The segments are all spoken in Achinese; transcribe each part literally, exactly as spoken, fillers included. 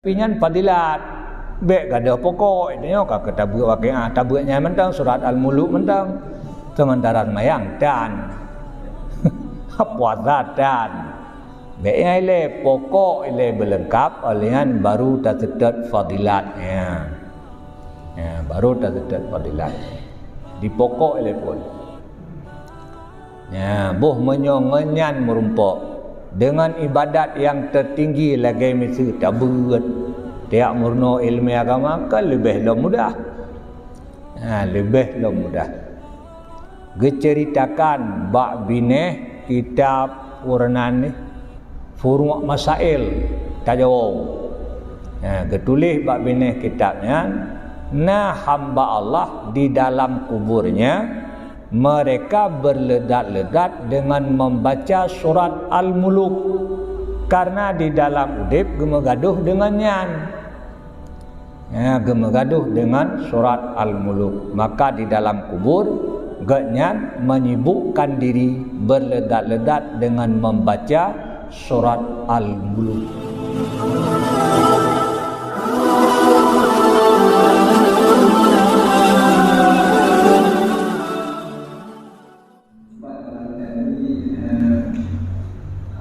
Tapi nyan fadilat. Bék gadôh pokok, nyoe ka keutabeuet Waqiah, tabeuet nyan mantong, surat Al-Muluk mantong. Sementara seumayang tan. Puasa tan. Bék nyan ilée, pokok ilée beuleungkab, óh lheueh nyan baru taseutôt fadilat. Ya. Ya, baru taseutôt fadilat. Di pokok ilée phon. Nyan, boh meunyoe ngon nyan meurumpok deungon ibadat nyang teutinggi lagée miseue tabeuet, tajak meurunoe ileumèe agama, kan leubeh lom mudah. Ha, leubeh lom mudah. Geuceuritakan bak binéh kitab ureuëng nyan nih, Furuq Masail, tajaweueb. Ha, geutuléh bak binéh kitab nyan, na hamba Allah di dalam kuburnya, mereka berledat-ledat dengan membaca surat Al-Muluk, karena di dalam udeb geumeugadôh deungon nyan. Ya, geumeugadôh deungon surat Al-Muluk. Maka di dalam kubur, gobnyan menyibukkan diri berledat-ledat dengan membaca surat Al-Muluk.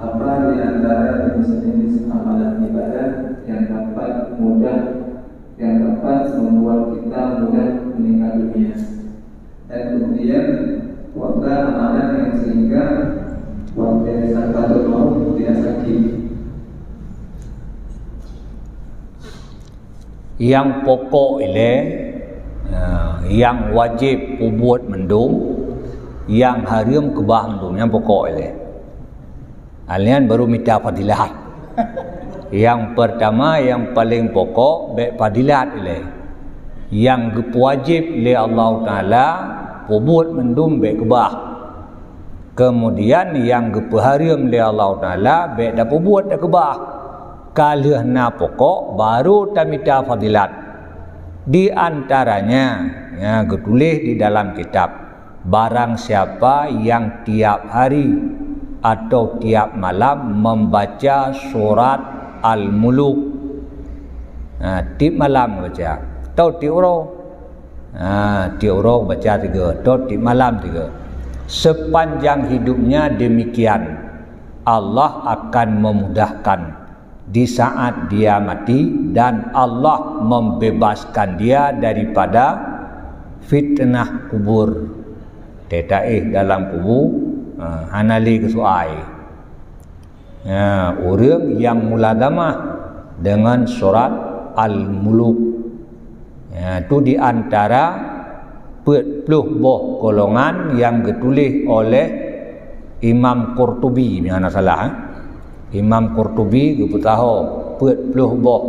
Apa di antara jenis-jenis amalan ibadah yang dapat mudah, yang dapat membuat kita mudah meninggal dunia? Dan kemudian, apa amalan yang sehingga waktu sakratul maut tidak sakit? Nyang pokok ilée, ha, nyang wajéb peubuet mandum, nyang hareuem keubah mandum, nyang pokok ilée. Alèh nyan baru mita fadilat. Nyang peurtama, nyang paleng pokok, bék fadilat ilée. Nyang geupeuwajéb lé Allah Taala, peubuet mandum bék keubah. Keumudian, nyang geupeuhareuem lé Allah Taala, bék tapeubuet takeubah. Ka lheueh na pokok, baru tamita fadilat. Di antaranya, ya, geutuléh di dalam kitab, barang siapa yang tiap hari atau tiap malam membaca surat Al-Muluk. Ha, tiep malam baca. Atau tiep uroe. Ha, tiep uroe baca tiga, atau tiep malam tiga. Sepanjang hidupnya demikian, Allah akan memudahkan di saat dia mati, dan Allah membebaskan dia daripada fitnah kubur. Teuh taéh dalam kubu, ha, hana lé geusoai. Ha, ureuëng nyang mulazamah deungon surat Al-Muluk. Ya, tu di antara peuet ploh boh golongan nyang geutuléh oleh Imam Qurtubi, meunyoe hana salah, eh. Imam Qurtubi geupeusaho peuet ploh boh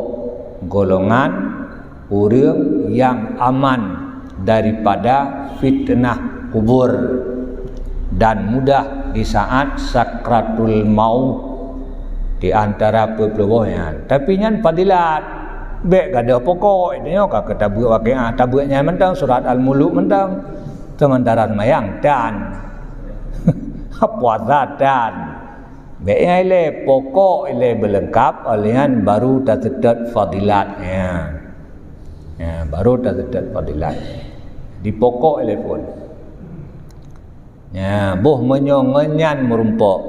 golongan ureuëng nyang aman daripada fitnah kubur dan mudah di saat sakratul maut, di antara peuet ploh boh nyan. Tapi nyan fadilat. Bék gadôh pokok, nyoe ka keutabeuet Waqiah, tabeuet nyan mantong, surat Al-Muluk mantong. Sementara seumayang tan. Puasa tan. Bék nyan ilée, pokok ilée beuleungkab, óh lheueh nyan baru taseutôt fadilat. Ya. Ya, baru taseutôt fadilat. Di pokok ilée phon. Ya, boh meunyoe ngon nyan meurumpok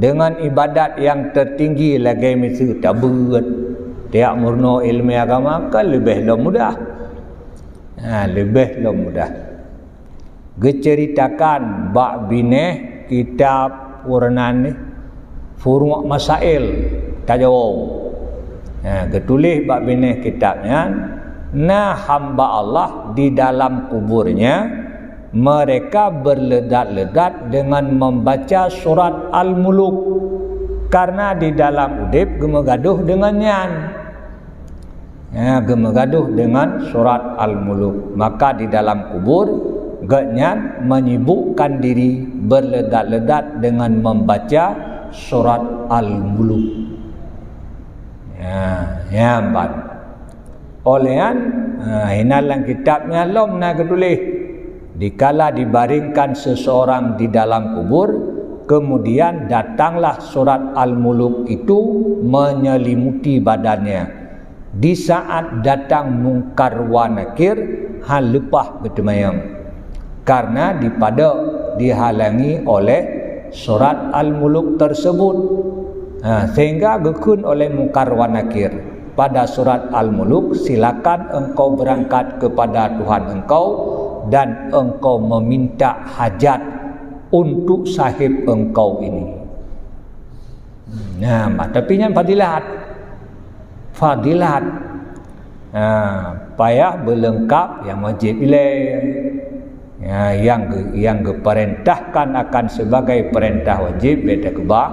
deungon ibadat nyang teutinggi lagée miseue tabeuet, tajak meurunoe ileumèe agama, kan leubeh lom mudah. Ha, leubeh lom mudah. Geuceuritakan bak binéh kitab ureuëng nyan nih, Furuq Masail, tajaweueb. Ha, geutuléh bak binéh kitab nyan, na hamba Allah di dalam kuburnya, mereka berledat-ledat dengan membaca surat Al-Muluk, karena di dalam udeb geumeugadôh deungon nyan. Ya, geumeugadôh deungon surat Al-Muluk. Maka di dalam kubur, gobnyan menyibukkan diri berledat-ledat dengan membaca surat Al-Muluk. Ya, nyan ban. Óh lheueh nyan, ha, hinan lam kitab nyan lom na geutuléh, dikala dibaringkan seseorang di dalam kubur, kemudian datanglah surat Al-Muluk itu menyelimuti badannya. Di saat datang Mungkar wa Nakir, hana leupah geuteumanyong, karena dipadok, dihalangi oleh surat Al-Muluk tersebut. Ha, sehingga geukheun oleh Mungkar wa Nakir pada surat Al-Muluk, "Silakan engkau berangkat kepada Tuhan engkau dan engkau meminta hajat untuk sahib engkau ini." Nah, tapi nyan fadilat. Fadilat. Ha, payah beuleungkap nyang wajéb ilée. Ya, nyang geu-, nyang geupeurintahkan akan sebagai peurintah wajéb bék takeubah,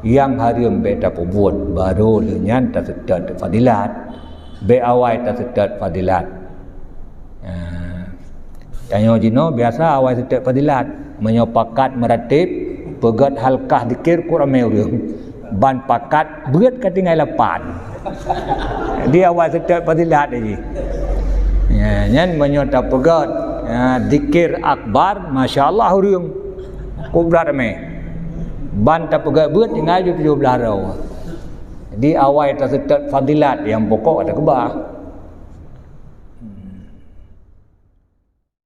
nyang hareuem bék tapeubuet, barô lheueh nyan taseutôt fadilat. Bék awai taseutôt fadilat. Ha. Tanyoe jinoe biasa awai seutôt fadilat. Meunyoe pakat meuratéb, peugét halkah zikir keu ramé ureuëng. Ban pakat beuet ka tinggai lapan. Di awai seutôt fadilat jih. Ya, nyan meunyoe tapeugét, ya, zikir akbar, masya Allah ureuëng. Kubrat ramé. Ban tapeugét beuet tinggai ju tujoh blaih droe. Di awai taseutôt fadilat nyang pokok takeubah.